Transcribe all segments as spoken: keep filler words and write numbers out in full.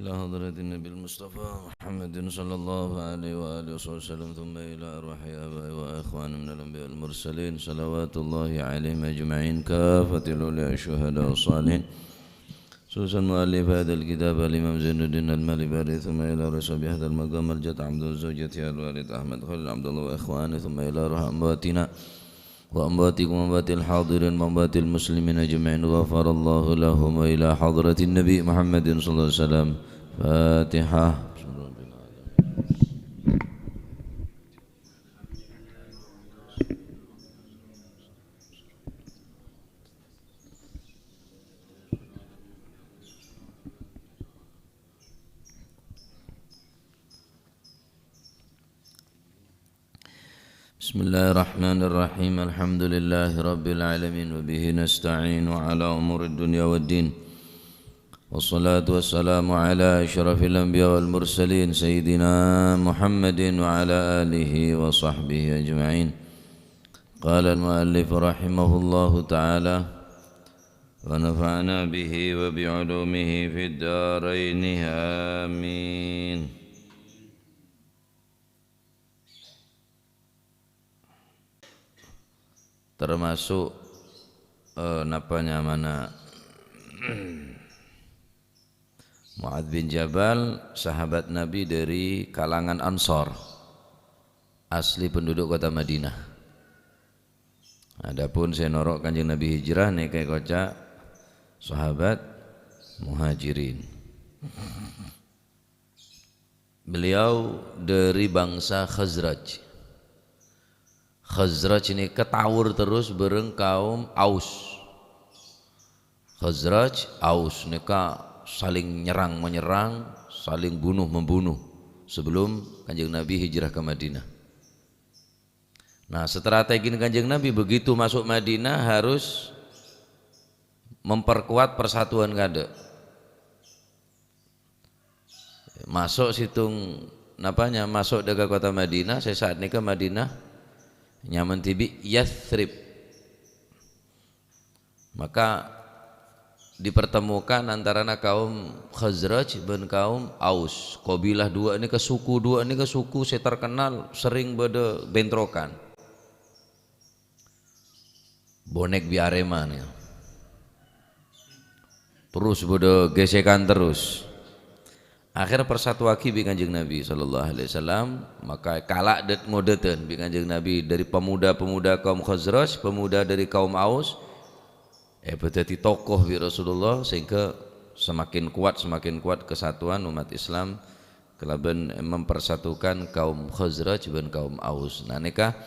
إلى حضرة النبي المصطفى محمد صلى الله عليه وآله وصحبه وسلم، ثم إلى أرواح آبائنا وإخواننا من الأنبياء والمرسلين، صلوات الله عليهم أجمعين، كافة الأولياء الشهداء والصالحين، خصوصا مؤلف هذا الكتاب الإمام زين الدين المالباري، ثم إلى رسول بهذا المقام الجد عبد الزوجة الوالد أحمد خليل عبد الله وإخوانه، ثم إلى روح أمواتنا وأمواتكم وأموات الحاضرين وأموات المسلمين أجمعين، غفر الله لهم، وإلى حضرة النبي محمد صلى الله عليه وسلم. فاتحة. بسم الله الرحمن الرحيم. الحمد لله رب العالمين، وبه نستعين على أمور الدنيا والدين. والصلاة والسلام على أشرف الأنبياء والمرسلين، سيدنا محمد وعلى آله وصحبه أجمعين. قال المؤلف رحمه الله تعالى، ونفعنا به وبعلومه في الدارين، آمين. Termasuk, eh, napa nyamana, Mu'adz bin Jabal, sahabat Nabi dari kalangan Ansor, asli penduduk kota Madinah. Adapun sè noro' Kanjeng Nabi hijrah nèka èkoca' sahabat Muhajirin. Beliau dari bangsa Khazraj. Khazraj nèka tawur terus bâreng kaum Aus. Khazraj, Aus nèka saling nyerang-menyerang, saling bunuh-membunuh sebelum Kanjeng Nabi hijrah ke Madinah. Nah, strategina Kanjeng Nabi begitu masuk Madinah harus memperkuat persatuan kaadâ'. Maso' sèttong, napanya, maso' dâ' ka kota Madinah, sè sa'at nèka Madinah nyamana dhibi' Yathrib. Maka dipertemukan antarana kaum Khazraj bân kaum Aus. Qabilah duwâ' nèka, suku duwâ' nèka suku sè terkenal sering bâdâ bentrokan. Bonèk bi' Arema nèka. Terros bâdâ gesekan terros. Akhèr èpersatuaghi bi' Kanjeng Nabi sallallahu alaihi wasallam, maka kala' dât-ngodâdhân bi' Kanjeng Nabi dâri pemuda-pemuda kaum Khazraj, pemuda dâri kaum Aus, èpadhâddhi tokoh bi' Rasulullah sehingga semakin kuat, semakin kuat kesatuan umat Islam kalabân mempersatukan kaum Khazraj bân kaum Aus. Nah, nèka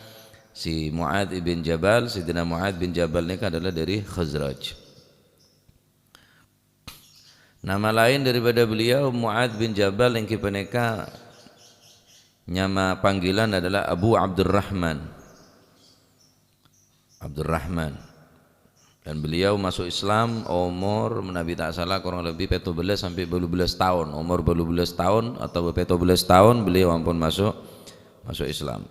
si Mu'adz ibn Jabal, Sayyidina Mu'adz bin Jabal nèka adalah dâri Khazraj. Nama lain daripada beliau, Mu'adz bin Jabal, èngghi panèka nyama panggilan adalah Abu Abdurrahman. Abdurrahman. Dan beliau masuk Islam umur, menabi ta' sala, kurang lebih pètto bellâs sampai bâllu bellâs taon. Umur bâllu bellâs taon atau pètto bellâs taon beliau ampon masuk, masuk Islam.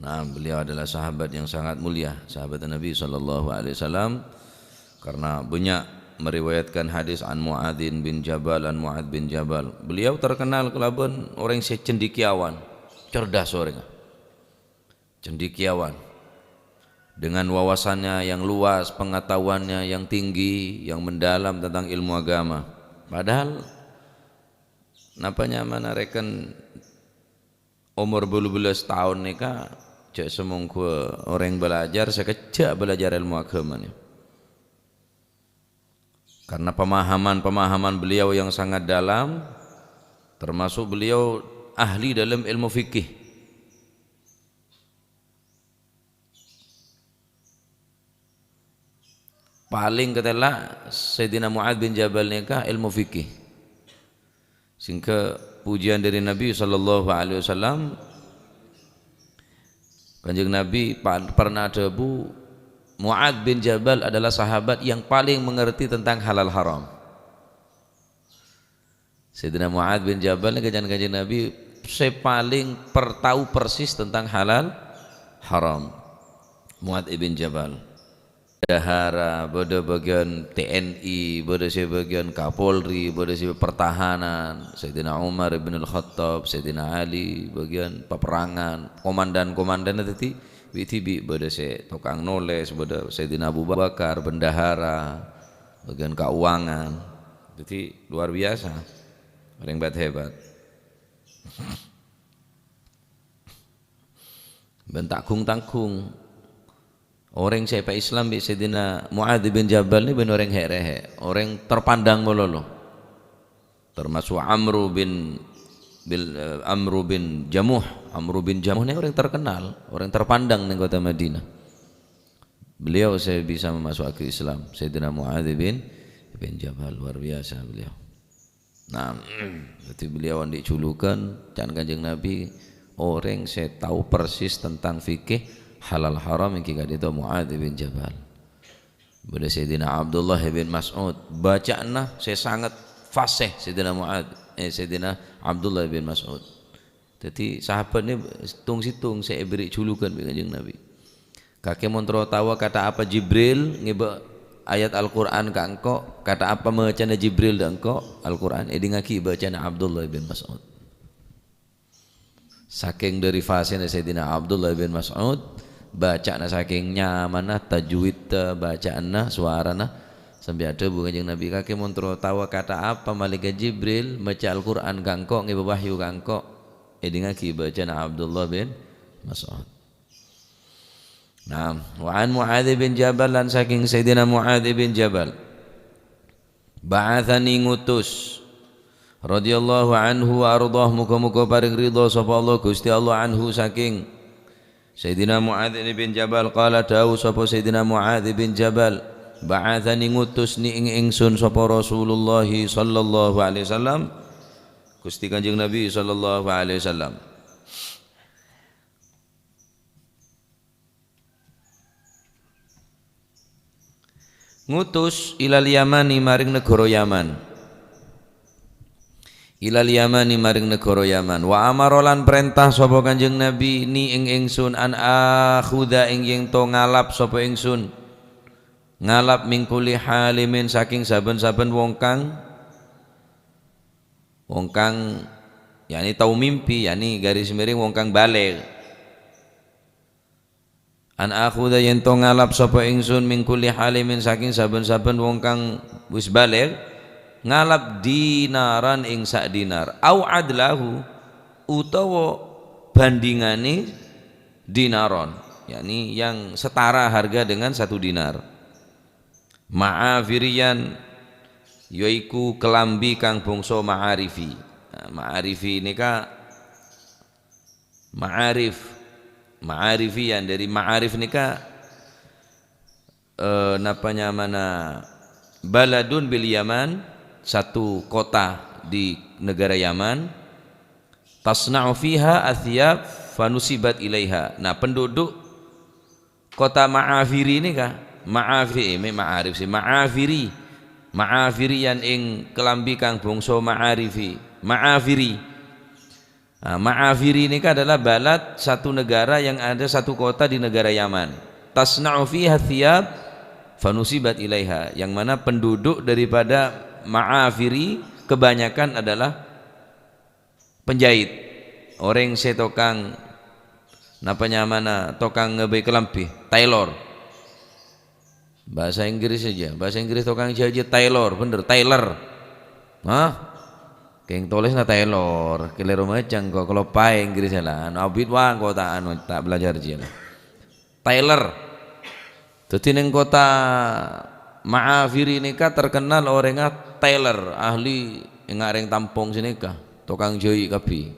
Nah, beliau adalah sahabat yang sangat mulia, sahabat Nabi sallallahu alaihi wasallam, karena banyak meriwayatkan hadis an Mu'adzin bin Jabal, an Mu'adz bin Jabal. Beliau terkenal kalabân orèng sè cendekiawan, cerdas orèng. Cendekiawan. Dengan wawasannya yang luas, pengetahuannya yang tinggi, yang mendalam tentang ilmu agama. Padahal, napa nyamana rèken omor bâllu bellâs taon nèka, jhâ' samongghu orèng bâlâjâr, sakejjhâ' bâlâjâr èlmo aghâma nè. Karena pemahaman-pemahaman beliau yang sangat dalam, termasuk beliau ahli dalam ilmu fikih. Palèng katella' Sayyidina Mu'adz bin Jabal nèka ilmu fikih. Sehingga pujian dari Nabi sallallahu alaihi wasallam, Kanjeng Nabi pa-, pernah adhâbu, "Mu'adz bin Jabal adalah sahabat yang paling mengerti tentang halal haram." Sayyidina Mu'adz bin Jabal nèka jân Kanjeng Nabi sè palèng per-, tau persis tentang halal haram. Mu'adz ibn Jabal. bendahara, bâdâ bâgiyân T N I, bâdâ sè bâgiyân Kapolri, bâdâ sè pertahanan, Sayyidina Umar ibn al-Khattab, Sayyidina Ali, bâgiyân peperangan, komandan-komandanna dhâddhi bi'-dhibi', bâdâ sè tokang nolès, bâdâ Sayyidina Abu Bakar, bendahara, bâgiyân kauwangan. Dhâddhi luar biasa, orèng hebat-hebat. Bân tanggung-tanggung. Orèng sè èpa-Islam bi' Sayyidina Mu'adz bin Jabal nè bân orèng hè'-rèhè', orèng terpandang malolo. Termasuk Amru bin, bil, eh, Amru bin Jamuh. Amru bin Jamuh nè orèng terkenal, orèng terpandang neng kota Madinah. Beliau sè bisa memasukkan Islam, Sayyidina Mu'adz bin, bin Jabal, luar biasa beliau. Nah, dhâddhi beliau andi' julukan, can Kanjeng Nabi, orèng sè tao persis tentang fikih halal haram èngghi ka'dinto Mu'adz bin Jabal. Bâdâ Sayyidina Abdullah bin Mas'ud, baca'anna sè sanget fasih Sayyidina Mu'adz, eh, Sayyidina Abdullah bin Mas'ud. Dhâddhi sahabat nè sèttong-sèttong sè èberri' julukan bi' Kanjeng Nabi. Kakè mon terro taowa kata apa Jibril ngèbâ ayat Al-Qur'an ka engko', kata apa macana Jibril dâ' engko', Al-Qur'an, èdingngaghi bacana Abdullah bin Mas'ud. Sakèng dâri fasihna Sayyidina Abdullah bin Mas'ud, baca'na sakèng nyamanna, tajwidda, baca'anna, sowarana, sampè' adhâbu Kanjeng Nabi, "Kakè mon terro taowa kata apa Malaikat Jibril maca Al-Qur'an ka engko', ngèbâ wahyu ka engko'." Èdingngaghi bacana Abdullah bin Mas'ud. Nah, wa an Mu'adz bin Jabal, lan sakèng Sayyidina Mu'adz bin Jabal. Ba'atsani, ngutus. Radhiyallahu anhu wa ardhah, muga-muga paring ridha sapa Allah, Gusti Allah, anhu, sakèng Sayyidina Mu'adz bin Jabal. Qala, dawuh sapa Sayyidina Mu'adz bin Jabal, "Ba'atsani, ngutus ni ing ingsun sapa Rasulullah sallallahu alaihi wasallam, Gusti Kanjeng Nabi sallallahu alaihi wasallam." Ngutus ilal Yamani, maring negara Yaman. Ilal Yamani, maring negara Yaman. Wa amara, lan prèntah sapa Kanjeng Nabi, ni ing ingsun, an akhudha, ing yen to ngalap sapa ingsun. Ngalap min kulli halimin, saking saben-saben wong kang, wong kang, yani tau mimpi, yani garis miring wong kang baligh. An akhudha, yen to ngalap sapa ingsun, min kulli halimin, saking saben-saben wong kang wis baligh, ngalap dinaran ing sak dinar, au adlahu, utawa bandingane dinaron, yakni yang setara harga dengan satu dinar. Ma'afiriyan, yaiku kelambi kang bangsa ma'arifi. Nah, ma'arifi nika Ma'arif, ma'arifiyan, dari ma'arif nika, eh, napa nyamana, baladun bil Yaman, satu kota di negara Yaman, tasna'u fiha athiyab fanusibat ilaiha. Nah, penduduk kota Ma'afiri nika, Ma'afi-, eh, me-, Ma'arif sih, Ma'afiri. Ma'afiriyan ing kelambi kang bangsa Ma'arifi. Ma'afiri. Nah, Ma'afiri nika adalah balad, satu negara yang ada satu kota di negara Yaman. Tasna'u fiha thiyab fanusibat ilaiha, yang mana penduduk daripada Ma'afiri kebanyakan adalah penjahit. Orèng sè tokang, napa nyamana, tokang ngabây kalambhi, tailor. Bahasa Inggris saja. Bahasa Inggris tokang jahit, tailor, bener, tailor. Hah? Kèng tolèsna tailor, kalèro macang kok, kaloppaè Inggris la. Anu abit wang kok ta' anu, ta' belajar jiyâ la. Tailor. Dhâddhi neng kota Ma'afiri nèka terkenal orèngnga tailor, ahli ènga' rèng tampong sanèka, tokang jahit kabbhi.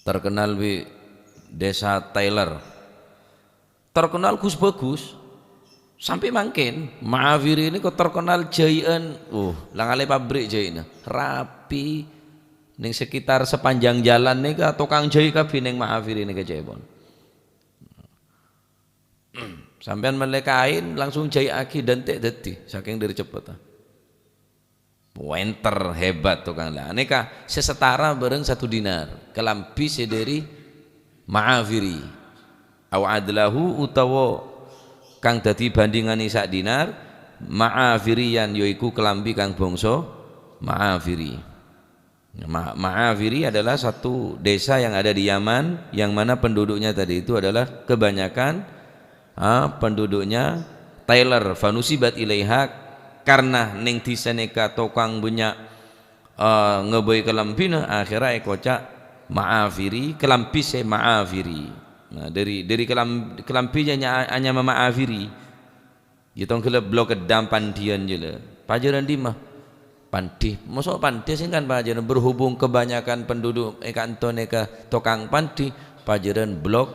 Terkenal bi' desa tailor. Terkenal gus-bagus. Sampè' mangkèn, Ma'afiri nèko terkenal jahi'an. Uh, la ngalè pabrik jahi'na. Rapi. Neng sekitar sepanjang jalan nèka tokang jahit kabbhi neng Ma'afiri nèka ca'èpon. Sampèyan mellè kaèn, langsung jahi'aghi dântè' dhâddhi, sakèng dâri ceppetta. Pènter, hebat tokang la. Nèka sè setara bâreng satu dinar, kalambhi sè dâri Ma'afiri. Au adlahu, utawa kang dadi bandhinganè sa' dinar, Ma'afiriyan, yaiku kalambhi kang bangsa Ma'afiri. Ma-, Ma'afiri adalah satu desa yang ada di Yaman, yang mana penduduknya tadi itu adalah kebanyakan, ah, penduduknya tailor, fanusibat ilaiha, karena neng dhisa nèka tokang bânnya', eh, ngabây kalambhina, akhirnya èkoca' Ma'afiri, kalambhi sè Ma'afiri. Nah, dari, dari kalam-, kalambhi nya-, anyama Ma'afiri. Ghi' tong ghellâ' blok keddhâm pandhiyân jâ la. Pajhârân dimma? Pandhi. Mosok pandhi sèngkan pajhârân, berhubung kebanyakan penduduk è ka'ento nèka tokang pandhi, pajhârân blok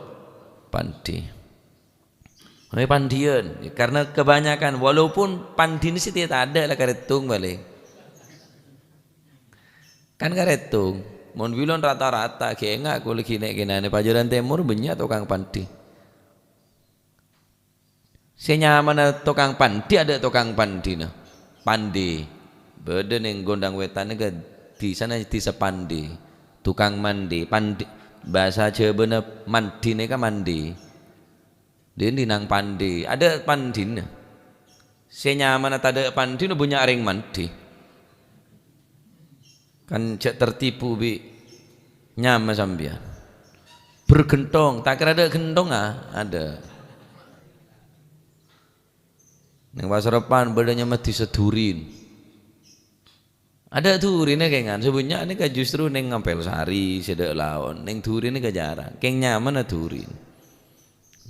pandhi. Mè pandhiyân, karena kebanyakan, walaupun pandhina satèya tadâ' la karèttong palèng. Kan karèttong, mon bilân rata-rata, ghi' enga' kaulâ ghi' nè'-kènè'na, pajhârân tèmor bânnya' tokang pandhi. Sè nyamana tokang pandhi, adâ' tokang pandhina. Pandhi. Bâdâ neng Gondang Wètan nèka dhisana dhisa Pandhi. Tokang mandhi. Pandhi. Bhâsa Jhâbâna mandhi nèka mandhi. Dhinna' nang pandhi. Adâ' pandhina. Sè nyamana tadâ' pandhina bânnya' orèng mandhi. Kan jhâ' tertipu bi' nyama sampèyan. Bergenthong, ta' kèra adâ' gentong, ah, adâ'. Neng Pasar Repan bâdâ nyama Dhisa Durin. Adâ' Durinna kèngan, sè bânnya' nèka justru neng Ampel Sari, Sèdhâ' Laon, neng Durin nèka jhârâng. Kèng nyamana Durin.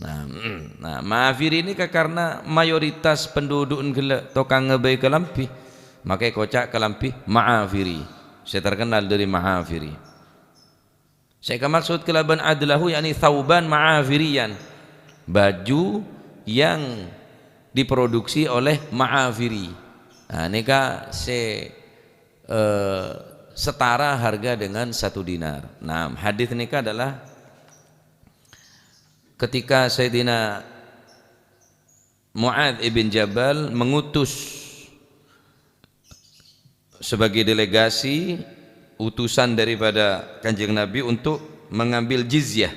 Nah, mm, nah, Ma'afiri nèka karena mayoritas penduduk ghellâ' tokang ngabây kalambhi, maka èkoca' kalambhi Ma'afiri, sè terkenal dari Ma'afiri. Sè èkamaksud kalabân adlahu, yakni thauban ma'afiriyan, baju yang diproduksi oleh Ma'afiri. Nah, nèka sè, eh, setara harga dengan satu dinar. Nah, hadis nèka adalah ketika Sayyidina Mu'adz ibn Jabal mengutus sebagai delegasi, utusan daripada Kanjeng Nabi untuk mengambil jizyah.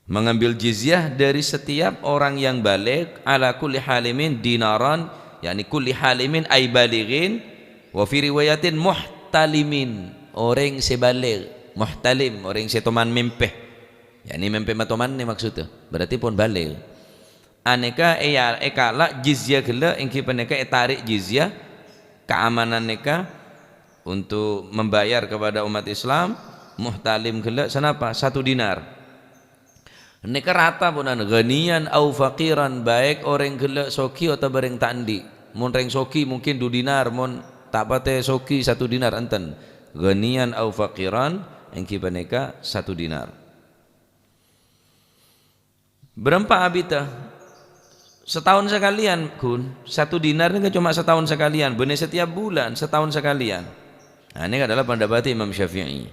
Mengambil jizyah dari setiap orang yang baligh, ala kulli halimin dinaran, yakni kulli halimin ay balighin, wa fi riwayatin muhtalimin, orèng sè baligh, muhtalim, orèng sè toman mèmpè. Yakni mèmpè matomanè maksudnya, berarti pon baligh. Anèka èya-, èkala' jizyah ghellâ', èngghi panèka ètarèk jizyah, keamanan nèka untuk membayar kepada umat Islam, muhtalim ghellâ' sanapa? Satu dinar. Nèka rata ponan, ghaniyan au faqiran, baik orèng ghellâ' soghi otabâ rèng ta' andi'. Mon rèng soghi mungkin du dinar, mon ta' patè soghi satu dinar, enten. Ghaniyan au faqiran, èngghi panèka satu dinar. Bârâmpa abiddhâ? Setahun sekalian, Gun. Satu dinar nèka cuma setahun sekalian, bânnè setiap bulan, setahun sekalian. Nah, ini adalah pendapat Imam Syafi'i.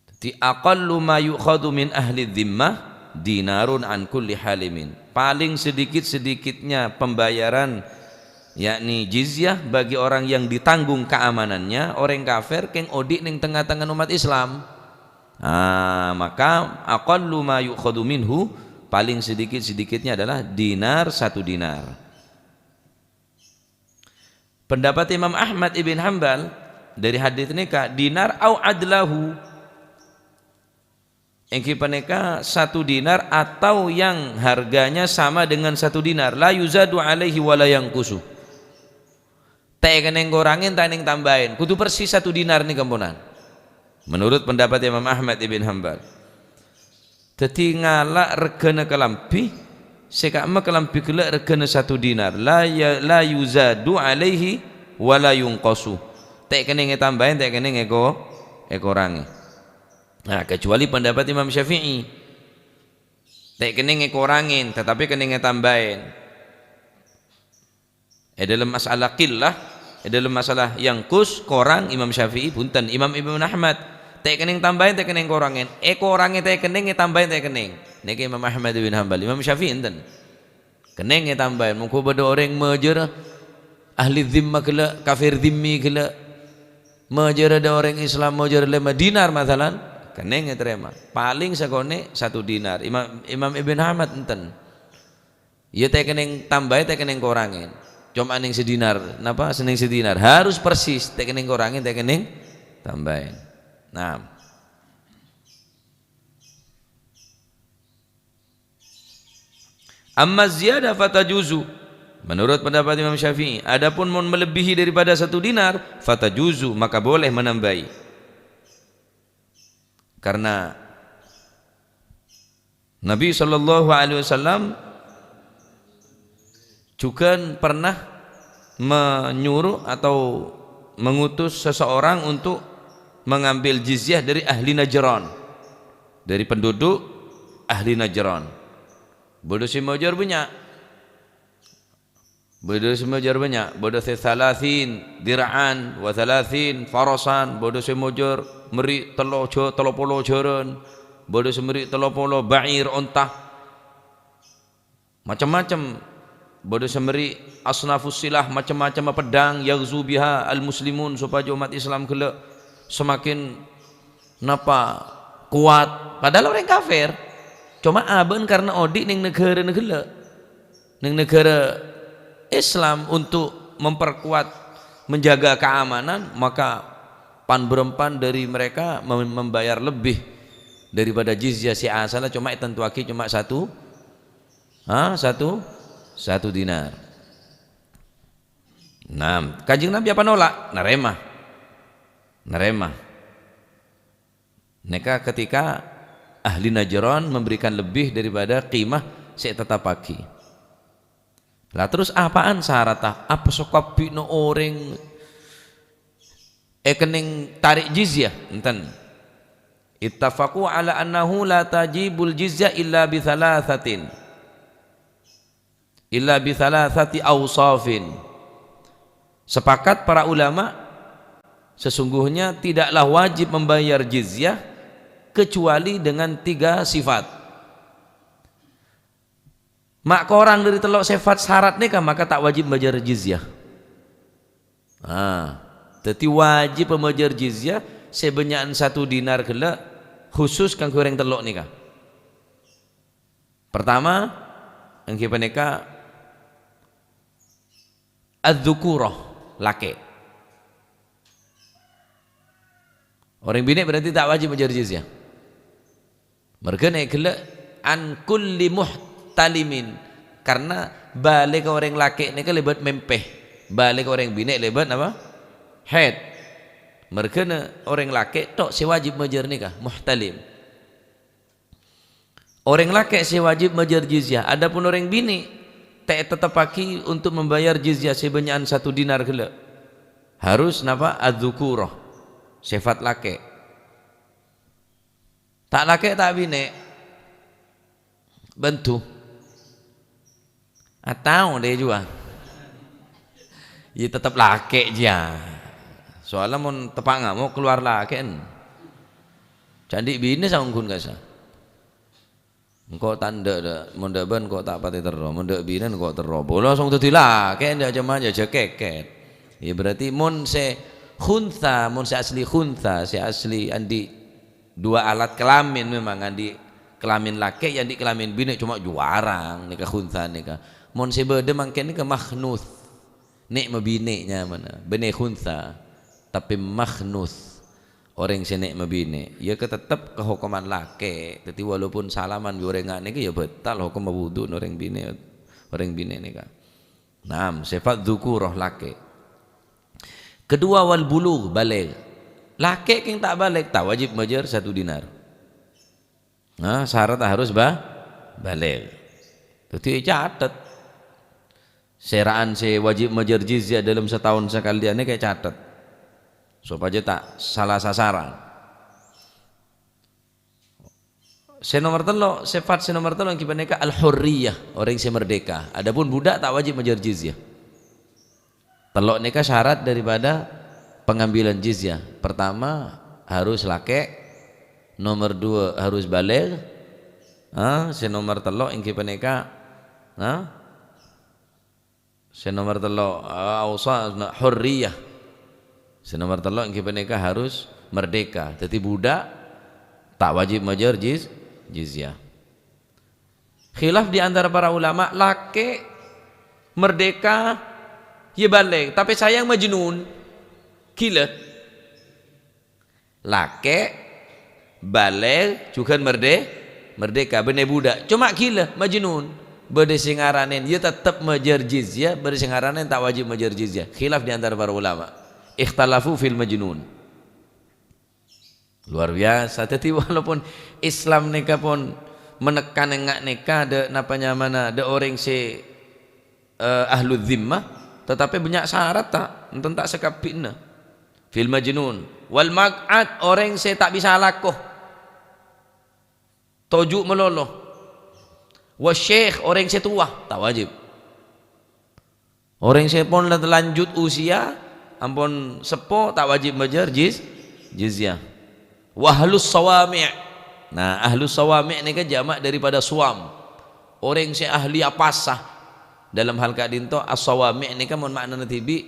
Jadi, aqallu ma yu'khadhu min ahli dzimmah dinarun an kulli halimin. Paling sedikit-sedikitnya pembayaran, yakni jizyah bagi orang yang ditanggung keamanannya, orèng kafir, kèng odi' neng tengnga-tengnga umat Islam. Ah, maka aqallu ma yu'khadhu minhu, paling sedikit-sedikitnya adalah dinar, satu dinar. Pendapat Imam Ahmad ibn Hambal dari hadis nèka, dinar au adlahu. Èngghi panèka satu dinar atau yang harganya sama dengan satu dinar, la yuzadu alaihi wa la yanqusu. Ta' èkennèng korangè, ta' èkennèng tambâi. Kodhu persis satu dinar nèka kamponan. Menurut pendapat Imam Ahmad ibn Hambal. Dhâddhi ngala' règhâna kalambhi, sè ka'imma kalambhi ghellâ' règhâna satu dinar. La ya-, la yuzadu alaihi wa la yunqasu. Ta' èkennèng ètambâi, ta' èkennèng èko-, èkorangè. Nah, kecuali pendapat Imam Syafi'i. Ta' èkennèng èkorangè, tetapi èkennèng ètambâi. È dâlem masalah qillah, è dâlem masalah yanqus, korang, Imam Syafi'i, bhunten, Imam Ibnu Ahmad. Ta' èkennèng tambâi, ta' èkennèng korangè. Èkorangè ta' èkennèng, ètambâi ta' èkennèng. Nèka Imam Ahmad bin Hambal, Imam Syafi'i enten. Kennèng ètambâi, mongghu bâdâ orèng majâr ahli dzimma ghellâ', kafir dzimmi ghellâ'. Majâr bâdâ orèng Islam, majâr lèma dinar, masalan. Kenning ètarèma. Paling sakonè' satu dinar. Imam, Imam Ibn Ahmad enten. Iyâ ta' kenning tambâi, ta' kenning korangè. Coma neng sadinar. Napa? Neng sadinar. Harus persis. Ta' kenning korangè, ta' kenning tambâi. Nah. Amma ziyadah fatajuzu. Menurut pendapat Imam Syafi'i, adapun mon melebihi daripada satu dinar, fatajuzu, maka boleh menambahi. Karena Nabi sallallahu alaihi wasallam juga pernah menyuruh atau mengutus seseorang untuk mengambil jizyah dari ahli Najran, dari penduduk ahli Najran. Bâdâ sè mojâr bânnya'. Bâdâ sè mojâr bânnya'. Bâdâ sè thalathin dir'an wa thalathin farasan. Bâdâ sè mojâr mèrri' tello jâ-, tello polo jârân. Bâdâ sè mèrri' tello polo ba'ir, onta. Macem-macem. Bâdâ sè mèrri' asnafus silah, macem-macemma peddhâng, yaghzu biha al-muslimun, sopajâ ommat Islam ghellâ' semakin napa, kowat. Padahal orèng kafir. Coma abâ'na karna odi' neng naghârâna ghellâ'. Neng naghârâ Islam untuk memperkuat, menjaga keamanan, maka pan-bârâmpan dari mereka mem-, membayar lebih daripada jizyah sè asalla, coma ètantowaghi coma satu, ha, satu, satu dinar. Nah, Kanjeng Nabi apa nolak? Narèma. Narèma. Nèka ketika ahli Najran memberikan lebih daripada qimah sè ètetappaghi. Lah, terros apaan saratta? Apa sakabbhina orèng èkennèng tarèk jizyah? Enten. Ittafaqu ala annahu la tajibul jizyah illa bi thalathatin. Illa bi thalathati awsafin. Sepakat para ulama, sesungguhnya tidaklah wajib membayar jizyah kecuali dengan tiga sifat. Ma' korang dâri tello' sifat sarat nèka, maka ta' wajib majâr jizyah. Ah, dhâddhi wajib majâr jizyah sè bânnya'an satu dinar ghellâ', khusus kaangghuy orèng tello' nèka. Pertama, èngghi panèka adz-dzukurah, lakè'. Orèng binè' berarti ta' wajib majâr jizyah. Merghâna èghellâ' an kulli muhtalimin, karna bâligh ka orèng lakè' nèka lèbât mèmpè, bâligh ka orèng binè' lèbât napa? Haid. Merghâna orèng lakè' tok sè wajib majâr nèka, muhtalim. Orèng lakè' sè wajib majâr jizyah, adapun orèng binè' ta' ètetteppaghi untuk membayar jizyah sè bânnya'an satu dinar ghellâ'. Harus napa? Adz-dzukurah, sifat lakè'. Ta' lakè' ta' binè'. Bhânto. Atau dè jiyâ. Iyâ, tettep lakè' jiyâ. Soalnya mon teppa' ngamok, kalowar lakè'en. Candhi' binè' saongghun kassa'. Engko' ta' endâ', dâ'. Mon dâ' bân engko' ta' patè terro. Mon dâ' binè' engko' terro. Bo langsung dhâddhi lakè', endâ' coma jâ-, jâ kèkèt. Ya, berarti mon sè khunsa, mon sè asli khunsa, sè asli andi' dua alat kelamin memang, andi' kelamin lakè', ya andi' kelamin binè', coma juwarang nèka khunsa nèka. Mon sè bâdâ mangkèn nèka makhnus. Nè' mabinè' nyamana, bânnè khunsa, tapè makhnus. Orèng sè nè' mabinè', ya ka-, tettep kahokoman lakè'. Dhâddhi, walaupun salaman bi' orèng anè' nèka, ya bhâtal hokomma wudhu'na orèng binè', orèng binè' nèka. Naam, sifat dzukurah lakè'. Kedua, wal bulugh, baligh. Lakè' kèng ta' baligh, ta' wajib majâr satu dinar. Nah, syarat harus ba-, baligh. Dhâddhi ècatet. Sèra'an sè wajib majâr jizyah dâlem sataon sakalèyan nèka ècatet. Sopajâ ta' sala sasaran. Sè nomer tello', sifat sè nomer tello' èngghi panèka al-hurriyah, orèng sè merdeka. Adapun budak ta' wajib majâr jizyah. Tello' nèka syarat daripada pengambilan jizyah. Pertama, harus lakè'. Nomer dua, harus baligh. Ah, sè nomer tello' èngghi panèka, ah, sè nomer tello', ah, ausa-, na-, hurriyah. Sè nomer tello' èngghi panèka harus merdeka. Dhâddhi budak, Ta' wajib majâr jiz-, jizyah. Khilaf di antara para ulama, lakè' merdeka, iyâ balèg, tapè sayang majnun, ghilâ. Lakè', balèg, jhughân merde-, merdeka, bânnè buḍâ'. Coma ghilâ, majnun. Bâḍâ sè ngaranè, iyâ tettep majâr jizyah, bâḍâ sè ngaranè ta' wajib majâr jizyah. Khilaf di antara para ulama. Ikhtalafu fil majnun. Luar biasa. Dhâddhi, walaupun Islam nèka pon menekan ènga' nèka, ḍâ' napa nyamana, ḍâ' orèng sè, eh, ahlu dzimmah, tatapè bânnya' sarat, ta', enten ta' sakabbhina. Fil majnun. Wal maq'ad, orèng sè ta' bisa alako. Toju' malolo. Wasyekh, orèng sè towa, ta' wajib. Orèng sè pon la-, lanjut usia, ampon seppo, ta' wajib majâr jiz-, jizyah. Wa ahlus sawami'. Nah, ahlus sawami' nèka jamak daripada suwam. Orèng sè ahli apasa. Dalam hal ka'ḍinto, as-sawami' nèka mon ma'nana dhibi',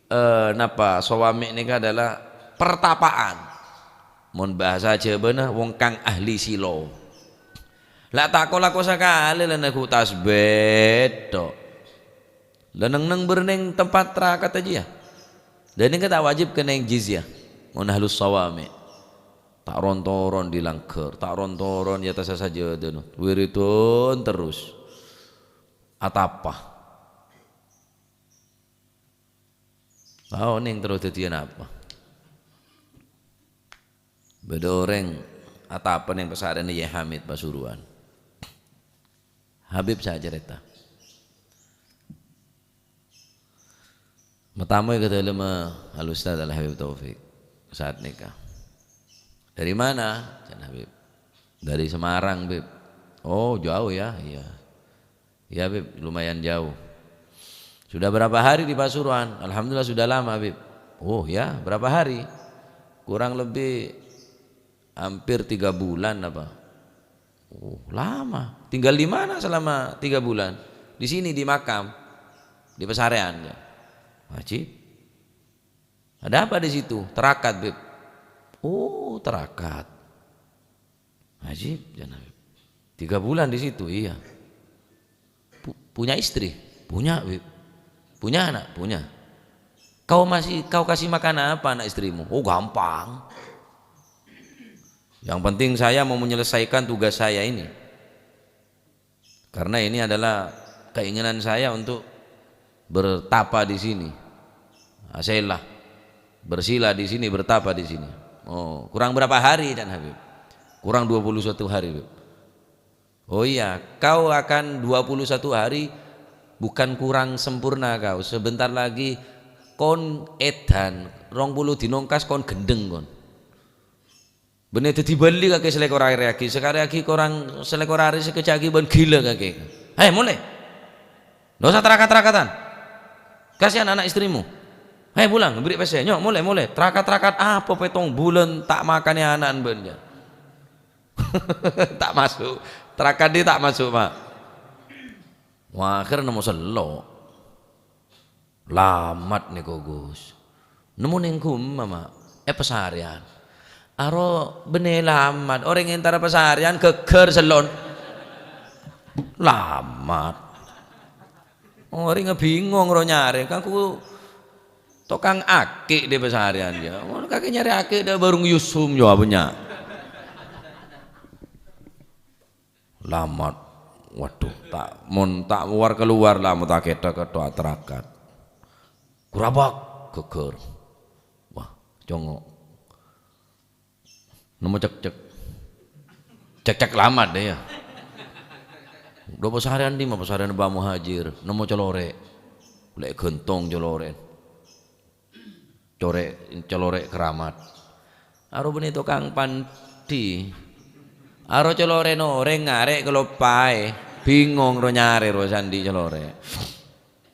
eh, napa? Sawami' nèka adalah pertapaan. Mon bahasa Jhâbâna, wong kang ahli silo. La tako-lako sakalè la nèko tasbih tok. La neng-neng bârneng tempat rakat ajiyâ. Dan nèka ta' wajib kenning jizyah. Mon ahlus sawami'. Ta' ron-toron di langghâr, ta' ron-toron è attassa sajâdâna. Wiridan terros. Atapa. Tao nèng terro dhâddhiyâ napa? Bâḍâ orèng atapa nèng pasarèna Yai Hamid Pasuruan. Habib sè acarèta. Matamoy ka ḍâlemma Al Ustaz Al Habib Taufik saat nèka. "Dari mana?" can Habib. "Dari Semarang, Bib." "Oh, jauh ya?" "Iya." "Iya, Bib, lumayan jauh." "Sudah berapa hari di Pasuruan?" "Alhamdulillah, sudah lama, Bib." "Oh, ya, berapa hari?" "Kurang lebih hampir tiga bulan, apa." "Oh, lama. Tinggal di mana selama tiga bulan?" "Di sini, di makam. Di pesarèan." "Ajib." "Ada apa di situ?" "Tarakat, Bib." "Oh, tarakat. Ajib," can Habib. "Tiga bulan di situ?" "Iya." "Pu-, punya istri?" "Punya, Bib." "Punya anak?" "Punya." "Kau masih, kau kasih makan apa anak istrimu?" "Oh, gampang. Yang penting saya mau menyelesaikan tugas saya ini." Karena ini adalah keinginan saya untuk bertapa di sini. Asela, bersila di sini, bertapa di sini. "Oh, kurang berapa hari?" can Habib. "Kurang dua puluh satu hari, Bib." "Oh iya, kau akan dua puluh satu hari, bukan kurang sempurna kau. Sebentar lagi kon edan, rong puluh dina engkas kon gendeng kon." Bânnè dhâddhi bâli kakè salèkor arè aghi', sakarè aghi' korang salèkor arè, sakejjhâ' aghi' bân ghilâ kakè. "Hei, molè! Ndak usah tarakat-tarakatan. Kasihan anak istrimu. Hei, pulang, beri pèssè. Nyo', molè, molè. Tarakat-tarakat apa pèttong bulân ta' makanè ana'na bâ'na, jâ'? Ta' maso'. Tarakat dhi ta' maso', Pak." Wah, akhèr nemmo sello'. "Lamat nèko, Gus." "Nemmo neng ghumma, Ma'?" "È pasarèyan." "Aro bânnè lamat, orèng entara pasarèyan ghâgghâr sello'." "Lamat." Orèngnga bingong ro nyarè, kangku tokang aki' dhi pasarèyan, jâ'. Mon kakè nyarè aki' dhi warung Yusum, jâ' bânnya'. Lamat. Waduh, ta', mon ta' war-kalowar lamat, akètha-kètha atarakat. Gurabak, ghâgghâr. Wah, congo'. Nemmo cekcek. Cekcek lamat, yâ. Dhu pasarèyan dimma? Pasarèyan Mbah Muhajir. Nemmo calorè'. Lè' ghântong calorè'. Corè', calorè' keramat. Aro bânnè tokang pandhi. Aro calorè'na orèng ngarè' kaloppaè. Bingong ro nyarè ro sandhi calorè'.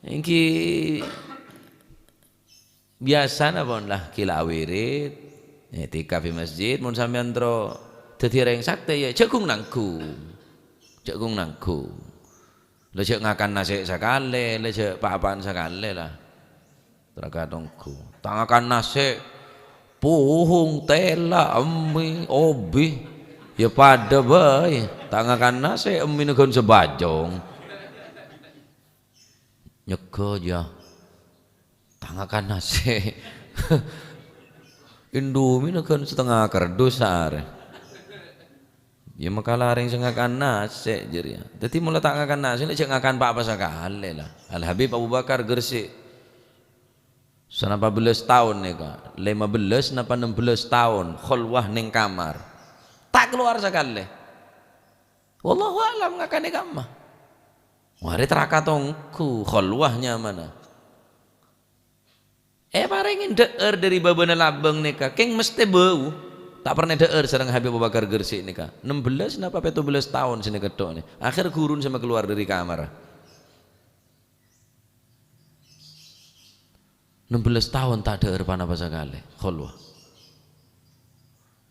Èngghi biyasana pon la ghilâ awirid, ètikaf è masjid, mon sampèyan terro dhâddhi orèng saktè, yâ jhâ' ghung-nangghung. Jhâ' ghung-nangghung. La jhâ' ngakan nasè' sakalè, la jhâ' pa-apaan sakalè la. Tarakat ongghu. Ta' ngakan nasè', puhung, tèla, emmè, obi. Ya padâ bhâi, ta' ngakan nasè', emmina ghân sabâjâng. Nyegghâ, jâ. Ta' ngakan nasè'. Indomie na ghân satengnga kardus saarè. Ya, makala rèng sè ngakan nasè' jârèya. Dhâddhi, mola ta' ngakan nasè', la jhâ' ngakan pa-apa sakalè, la. Al Habib Abu Bakar Gresik. Sanapa bellâs taon nèka, lèma bellâs napa ennem bellâs taon kholwah neng kamar. Ta' kalowar sakalè. Wallahu a'lam ngakanè kamma. Marè teraka tongghu, kholwah nyamana. Èparèngè dhâ'âr dhâri bâbâna labâng nèka, kèng mestè bâu. Ta' pernah dhâ'âr sareng Habib Abu Bakar Gresik nèka. Ennem bellâs napa pètto bellâs taon sè nèka tho' nè. Akhèr ghurun sè makalowar dhâri kamar. Ennem bellâs taon ta' dhâ'âr pa-napa sakalè, kholwah.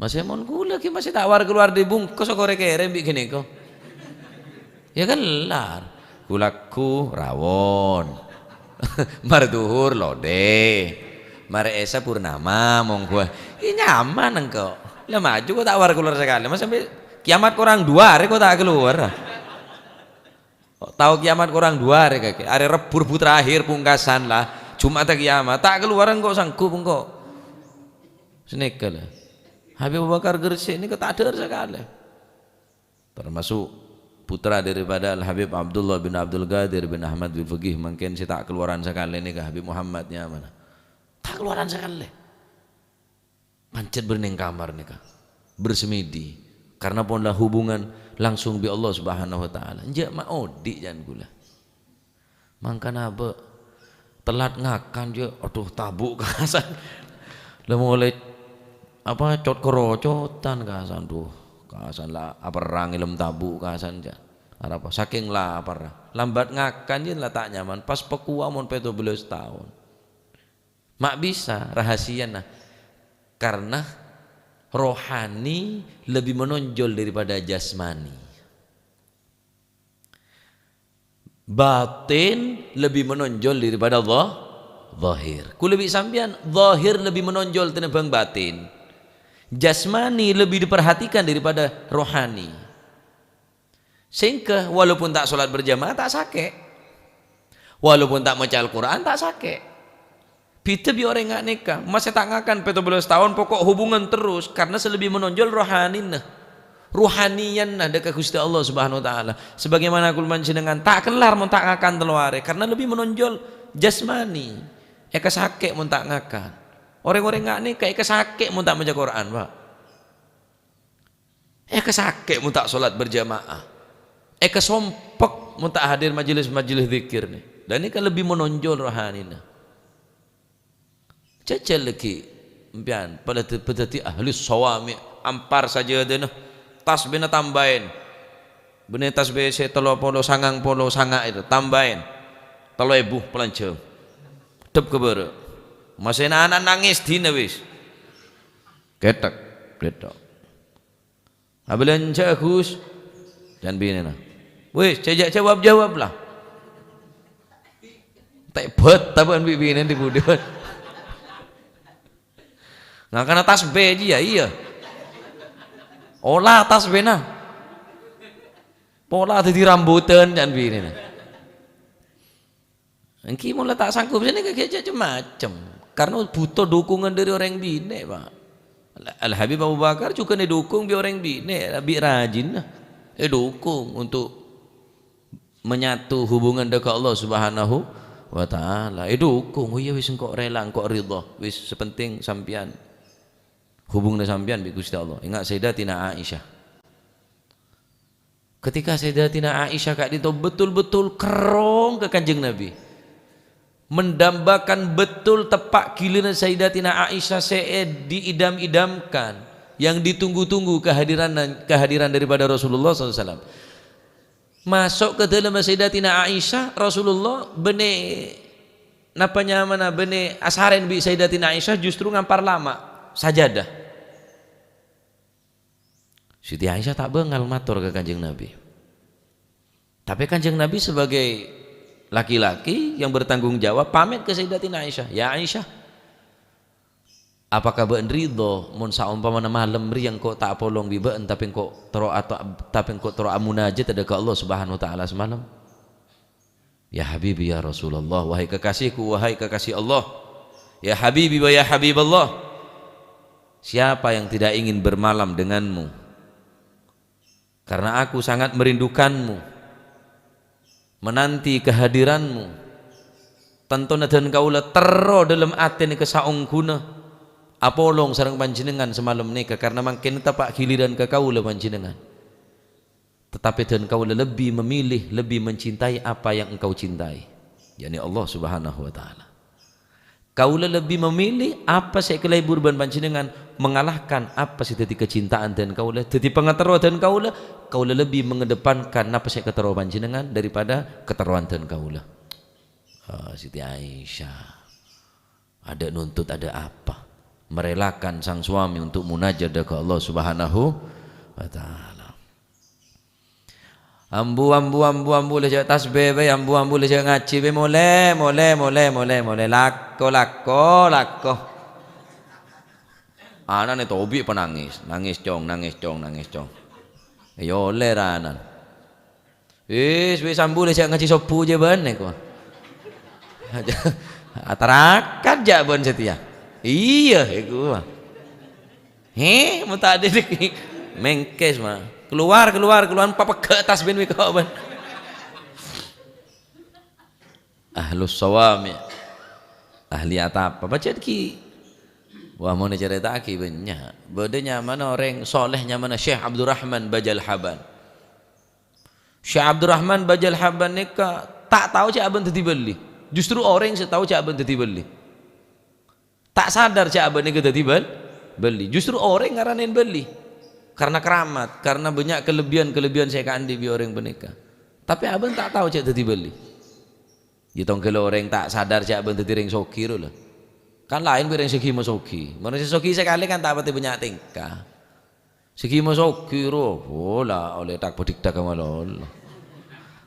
Masè mon kaulâ ghi' masè ta' war-kalowar dhâri bungkos, korè-kèrè bi' ghânèka. Ya kellar. Gu-lagghu rawon. Mar dhuhur lodè. Mar èsa purnama, mongghu. Ya nyaman engko'. La maju kok ta' war-kalowar sakalè. Mas sampè' kiamat korang dua arè kok ta' kalowar. Tao kiamat korang dua arè kakè. Arè Rebbhu, Rebbhu terakhir pungkasan la. Jum'atta kiamat. Ta' kalowar engko' sanggup engko'. Sanèka la. Habib Abu Bakar Gresik nèka ta' dhâ'âr sakalè. Termasuk putra daripada Al Habib Abdullah bin Abdul Qadir bin Ahmad bin Faqih mangkèn sè ta' kalowaran sakalè nèka Habib Muhammad nyamana. Ta' kalowaran sakalè. Pancet bâri' neng kamar nèka, bersemedi, karena pon la hubungan langsung bi' Allah Subhanahu wa Ta'ala. Enjâ' ma' odi' jhân kaulâ. Mangkana bâ' telat ngakan jâ', adhu, tabu' kasan. La molaè, apa, cot-karocotan kasan, adhu, kasan la aperrang è dâlem tabu' kasan jâ'. Arapa? Sakèng laparra. Lambat ngakan jâ' la ta' nyaman, pas pakowa mon pètto bellâs taon. Ma' bisa rahasiana? Karena rohani lebih menonjol daripada jasmani. Batin lebih menonjol daripada zah-, zahir. Kaulâ bi' sampèyan, zahir lebih menonjol tinimbang batin. Jasmani lebih diperhatikan daripada rohani. Sehingga walaupun ta' sholat berjamaah, ta' sakè'. Walaupun ta' maca Al-Qur'an, ta' sakè'. Bhidhâ bi' orèng nga' nèka, masè ta' ngakan pètto bellâs taon, pokok hubungan terus, karena sè lebbi manonjol rohanina. Rohaniyanna dâ' ka Ghustè Allah Subhanahu wa Ta'ala. Sabagaimana kaulâ panjhennengngan ta' kellar mon ta' ngakan tello arè, karena lebbi manonjol jasmani. Èkasakè' mon ta' ngakan. Orèng-orèng nga' nèka èkasakè' mon ta' maca Qur'an, Pak. Èkasakè' mon ta' sholat berjamaah. Èkasompek mon ta' hadir majelis-majelis dzikir nè. Lah nèka lebbi manonjol rohanina. Jhâjhâl laghi' empèyan, padâ, padâddhi ahli sawami', ampar sajâdâna, tasbihna tambaèn. Bânnè tasbih sè tello polo, sangang polo sanga' itu, tambaèn. Tello èbu palanjhâng. Dhep ka bârâ'. Masèna ana' nangès dina wis. Kèthèk, kèthèk. "Abâlânjhâ, Gus," can binèna. "Wis, jhâ' jhâ' jawab-jawab la." Tèbât tabân bi' binèna è budi, bân. Ngakana tasbih jiyâ, iyâ. Ola tasbihna. Pola dhâddhi rambutan, can binèna. Ènggi mon la ta' sanggup, sè nèka ghi' cem-macem. Karena butuh dukungan dari orèng binè', Pak. Al-Habib Abu Bakar jhughân èdukung bi' orèng binè', bi' rajina. Èdukung untuk menyatu hubungan dâ' ka Allah Subhanahu wa Ta'ala. Èdukung, "Oh iyâ, wis engko' rela, engko' ridha. Wis, sè pentèng sampèyan, hubunganna sampèyan bi' Ghustè Allah." Enga' Sayyidatina Aisyah. Ketika Sayyidatina Aisyah ka'dinto betul-betul kerrong ka Kanjeng Nabi, mendambakan betul teppa' giliran Sayyidatina Aisyah sè diidam-idamkan, yang ditunggu-tunggu kehadiran, kehadiran daripada Rasulullah sallallahu alaihi wasallam. Maso' ka dâlemma Sayyidatina Aisyah, Rasulullah bânnè, napa nyamana, bânnè asarèn bi' Sayyidatina Aisyah justru ngampar lama' sajadah. Siti Aisyah ta' bângal mator ka Kanjeng Nabi. Tapè Kanjeng Nabi sebagai laki-laki yang bertanggung jawab pamit ka Sayyidatina Aisyah, "Ya Aisyah, Apakah bâ'ân ridho mon saompamana malem rèya engko' ta' apolong bi' bâ'ân, tapè engko' terro ato-, tapè engko' terro amunajat dâ' ka Allah Subhanahu wa Ta'ala samalem? "Ya Habibi, ya Rasulullah, wahai kekasihku, wahai kekasih Allah. Ya Habibi wa ya Habiballah, siapa yang tidak ingin bermalam denganmu? Karena aku sangat merindukanmu, menanti kehadiranmu." Tantona dân kaulâ terro dâlem atè nèka saongghuna apolong sareng panjhennengngan samalem nèka, karena mangkèn teppa' giliran ka kaulâ panjhennengngan. Tetapi dân kaulâ lebbi memilih, lebbi mencintai apa yang engkau cintai, yakni Allah Subhanahu wa Ta'ala. Kaulâ lebbi memilih apa sè èkalebur bân panjhennengngan mengalahkan apa sè dhâddhi kacintaan dân kaulâ, dhâddhi pangaterro dân kaulâ. Kaulâ lebbi mengedepankan napa sè èkaterro panjhennengngan daripada katerrowan dân kaulâ. Ah, Siti Aisyah. Ada nuntut, ada apa? Merelakan sang suami untuk munajat ka Allah Subhanahu wa Ta'ala. Ambu, ambu, ambu, ambu, la jhâ' tasbih bhâi, ambu, ambu, la jhâ' ngajhi bhâi, molè, molè, molè, molè, molè, lako, lako, lako. Ana'na tobi' panangis, nangis, Cong, nangis, Cong, nangis, Cong. Iyâ ollè ra ana'na. Wis, wis, ambu, la jhâ' ngajhi sobbhu jâ bân, èko. Atarakat jâ' bân satèya. Iyâ, èko. He, mon ta' didhik. Mèngkès, ma. Keluar, keluar, keluar, papeggâ' tas bân mèko, bân. Ahlus sawami'. Ahli atapa. Pajhât ghi. Wah, mon ècarèta'aghi bânnya'. Bâdâ nyamana orèng soleh nyamana Syekh Abdurrahman Bajal Haban. Syekh Abdurrahman Bajal Haban nèka ta' tao jâ' abâ'na dhâddhi bâli. Justru orèng sè tao jâ' abâ'na dhâddhi bâli. Ta' sadar jâ' abâ'na nèka dhâddhi bâl-, bâli. Justru orèng ngaranèn bâli. Karena keramat, karena bânnya' kalebbiyan-kalebbiyan sè èkaandi' bi' orèng panèka. Tapè abâ'na ta' tao jâ' dhâddhi bâli. Yâ tongghâl orèng ta' sadar jâ' abâ'na dhâddhi rèng soghi ro la. Kan laèn bi' rèng sè ghi' masoghi. Mon sè soghi sakalè kan ta' patè bânnya' tèngka. Sè ghi' masoghi ro, oh, la ollè tak-padhik tak malolo.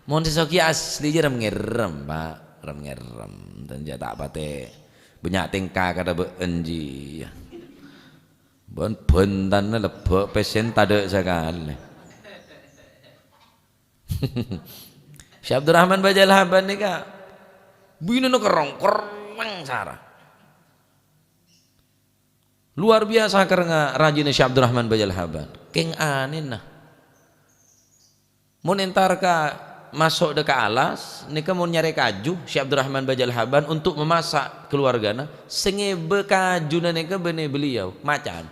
Mon sè soghi asli jâ rem-ngerrem, Pa'. Rem-ngerrem. Tanja ta' patè bânnya' tèngka kadâ bâ'ân jiyâ. Bân-bântanna lebbâ' pèssèna tadâ' sakalè. Syekh Abdurrahman Bajal Haban nèka binèna kerrong-kerrong sara. Luar biasa kerrengnga rajina Syekh Abdurrahman Bajal Haban. Kèng anèna. Mon entar ka, maso' dâ' ka alas, nèka mon nyarè kaju, Syekh Abdurrahman Bajal Haban untuk memasak keluargana, sè ngèbâ kajuna nèka bânnè beliau, macan.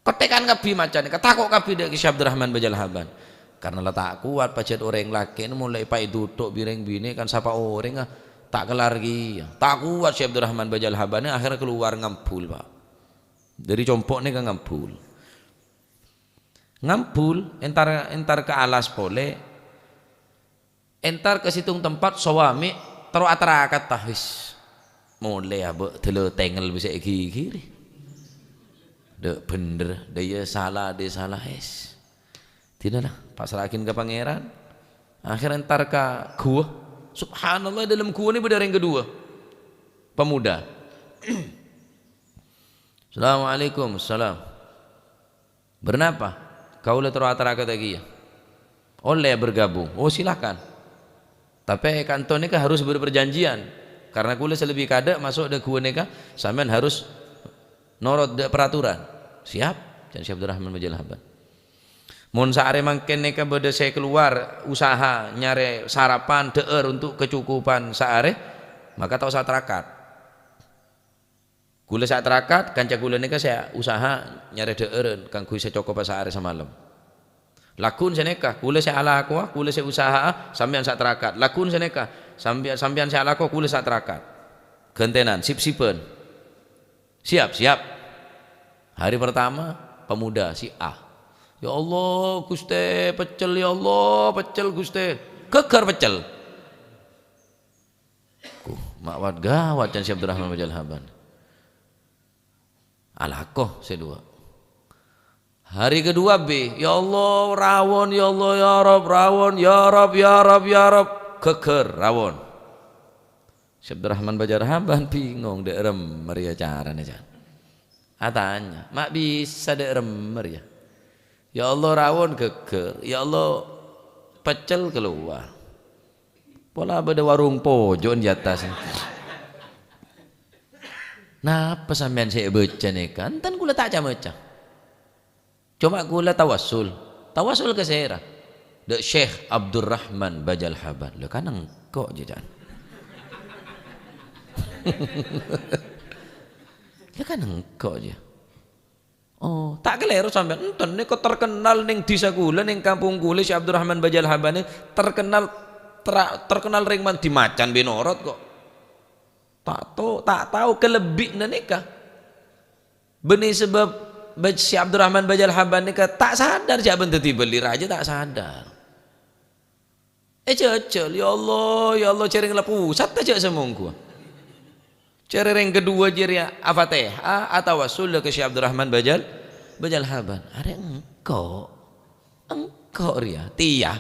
Kètèkan kabbhi macan nèka, tako' kabbhi dâ' Syekh Abdurrahman Bajal Haban. Karena la ta' kowat pajhât orèng lakèna mon la èpaèduthuk bi' rèng binè' kan sapa orèng, ah, ta' kellar kèya. Ta' kowat Syekh Abdurrahman Bajal Haban, akhirnya keluar ngambul, Pa'. Dâri compo' nèka ngambul. Ngambul, entar, entar ka alas polè. Entar ka sèttong tempat, sawami' terro atarakat, ta, wis. Molè abâ' dâlâ tengngel bisa èghighiri. Dâ' bhendher, dâ' iyâ sala, dâ' sala, es. Dinala, pasra'aghin ka Pangèran. Akhèr entar ka ghuwâ. Subhanallah, dâlem ghuwâ nè bâdâ rèng kaduwâ. Pemuda. "Assalamualaikum." "Salam." "Bârnapa?" "Kaulâ terro atarakat kèya." "Ollè bergabung?" "Oh, silakan. Tapè ka'dinto nèka harus berperjanjian. Karena kaulâ sè lebbi kadâ' maso' dâ' ghuwâ nèka, sampèyan harus norot dâ' peraturan." "Siap," can Syekh Abdurrahman Bajal Haban. "Mon saarè mangkèn nèka bâdâ sè keluar usaha nyarè sarapan dâ'âr untuk kecukupan saarè, maka ta' osa atarakat." Kaulâ sè atarakat, kanca kaulâ nèka sè usaha nyarè dâ'ârân kaangghuy sè cokopa saarè samalem. Laghun sè nèka, kaulâ sè alakowa, kaulâ sè usaha'a, sampèyan sè atarakat. Laghun sè nèka, sampè-, sampèyan sè alako, kaulâ sè atarakat. Ghântènan, sip-sipan. Siap, siap. Hari pertama, pemuda si A. "Ya Allah, Ghustè, peccel, ya Allah, peccel, Ghustè." Ghâgghâr peccel. Ku, ma' wat-gawat can Syekh Abdurrahman Bajal Haban. Alako sè duwâ'. Hari kedua, B, "Ya Allah, rawon, ya Allah, ya Rabb, rawon, ya Rabb, ya Rabb, ya Rabb." Ghâgghâr, rawon. Syekh Abdurrahman Bajal Haban bingong, dâ' remma rèya carana, can. Atanya, "Ma' bisa dâ' remma rèya?" "Ya Allah, rawon ghâggâr. Ya Allah, pecel kalowar." Pola bâdâ warung pojo'an è attas. Napa sampèyan sè èbâca nèka? Enten kaulâ ta' ca-maca. Coma kaulâ tawassul. Tawassul ka sèra? Dâ' Syekh Abdurrahman Bajal Haban. Lha kan engko' jiyâ, ca'na. Lha kan engko' jiyâ. Oh, ta' kalèro sampèyan. Enten nèko terkenal neng dhisa kaulâ, neng kampong kaulâ, Syekh Abdurrahman Bajal Haban nè terkenal, tra-, terkenal rèng mandi macan bi' norot kok. Ta' to-, ta' tao kalebbi'na nèka. Bânnè sabâb Baj-, Syekh Abdurrahman Bajal Haban nèka ta' sadar jhâ' bân dhâddhi bâli rajâ, ta' sadar. Èjhâjhâl, "Ya Allah, ya Allah, jhâreng la pusat ta' jhâ' samongghuwâ." Jhâreng kaduwâ jârèya Al-Fatihah, atawassul ka Syekh Abdurrahman Bajal, Bajal Haban. "Arè engko', engko' rèya, tèya."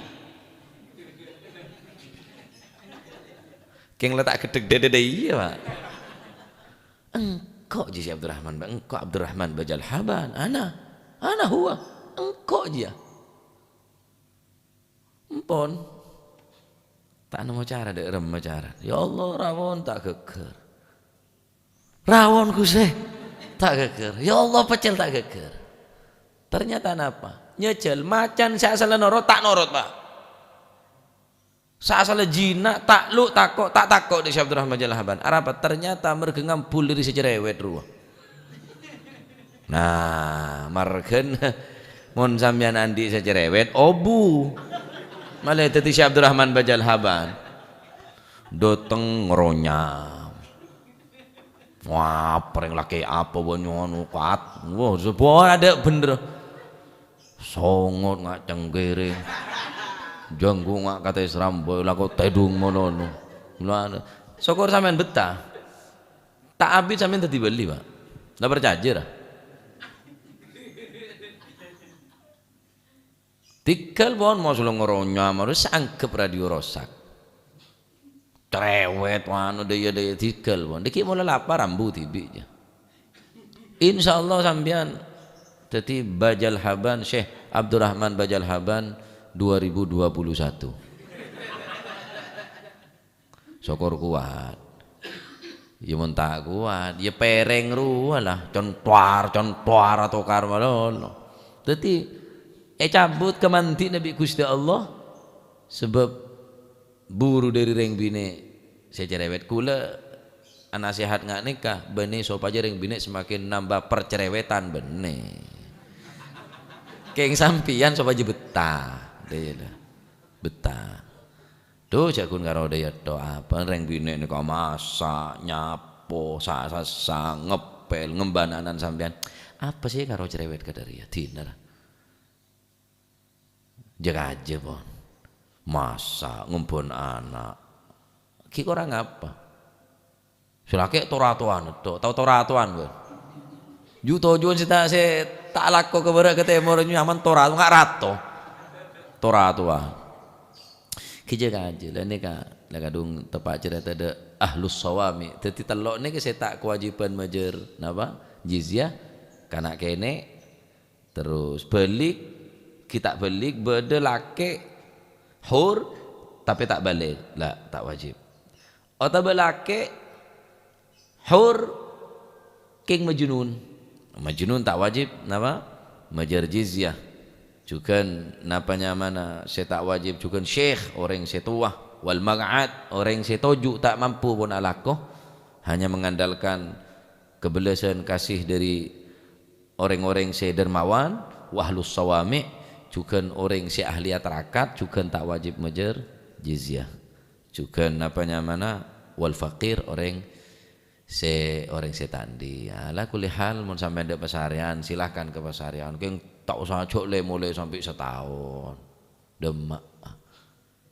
Kèng la ta' ghedhek dâdâ iyâ, Pak. "Engko' jiyâ Syekh Abdurrahman, Pak. Engko' Abdurrahman Bajal Haban. Ana, ana huwa. Engko' jiyâ." Empon. Ta' nemmo cara, dâ' remma cara. "Ya Allah, rawon ta' ghâggâr. Rawon, Ghustè, ta' ghâggâr. Ya Allah, pecel ta' ghâggâr." Ternyata napa? Nyajhâl macan sè asalla norot, ta' norot, Pak. Sè asalla jina, ta' lu, tako', ta' tako' dâ' Syekh Abdurrahman Bajal Haban. Arapa? Ternyata marghâ ngambul dâri sè cerewet rowa. Nah, marghâna mon sampèyan andi' sè cerewet, obu. Malè dhâddhi Syekh Abdurrahman Bajal Haban. Dâteng ngronyam. Wah, parèng lakè' apa bân ngono, kat. Wah, sebuah ada bener. Songot nga' cengkèrèng. Janggu nga' katè srambâi, lako tèdung monono. Lha, sokor sampèyan bettah. Ta' abit sampèyan dhâddhi bâli, Pak. La parcajâ, ra? Dhigghâl, pon, mon solo ngronyam, harus anggep radio rosak. Cerewet, anu, dâ' iyâ, dâ' iyâ, dhigghâl, pon. Dhiggi' mola lapar, ambu dhibi', jâ. Insyaallah sampèyan dhâddhi Bajal Haban, Syekh Abdurrahman Bajal Haban dua ribu dua puluh satu. Sokor kowat. Iyâ, mon ta' kowat, iyâ pèrèng rowa la, contoar, contoar, atokar malolo. Dhâddhi, ècabut kamandi'na bi' Ghustè Allah, sabâb buru dâri rèng binè' sè cerewet. Kaulâ anasèhat nga' nèka, bânnè sopajâ rèng binè' semakin nambâ parcerewetan, bânnè. Kèng sampèyan sopajâ bettah. Dâ' iyâ la. Bettah. Dhu, jhâ' ghun karo dâ' iyâ tho, apa rèng binè' nèka masa', nyapo, sa-, sassa, ngepèl, ngembâna ana'na sampèyan. Apa sè karo cerewet ka dâri iyâ, dinner? Jhâ' kajâ, pon. Masa', ngembâna ana'. Ghi' korang apa? Sè lakè' to-ratowan, to-, tao to-ratowan, kowe. Ju-tojuwân sè ta', sè ta' alako ka bârâ' ka tèmor, nyaman to-rato, nga' rato. To-ratowan. Ghi' jhâ' kajâ, la nèka, la kadhung teppa' carèta dâ' ahlus sawami'. Dhâddhi tello' nèka sè ta' kawâjibhân majâr, napa? Jizyah, kana' kènè', terros bâlig, ghi' ta' bâlig, bâdâ lakè', hur, tapè ta' bâlig. La, ta' wâjib. Otabâ lakè', hur, kèng majnun. Majnun ta' wâjib, napa? Majâr jizyah. Jhughân, napa nyamana sè ta' wâjib? Jhughân syekh, orèng sè towa. Wal maq'ad, orèng sè toju' ta' mampu pon alako. Hanya mengandalkan kebelasan kasih dâri orèng-orèng sè dermawan, wa ahlus sawami', jhughân orèng sè ahli atarakat, jhughân ta' wâjib majâr jizyah. Jhughân napa nyamana? Wal faqir, orèng sè, orèng sè ta' andi'. Ala kulli hal, mon sampèyan dâ' pasarèyan, silahkan ka pasarèyan. Kèng ta' osa jhâ' lè-molè sampè' sataon. Dâmma'.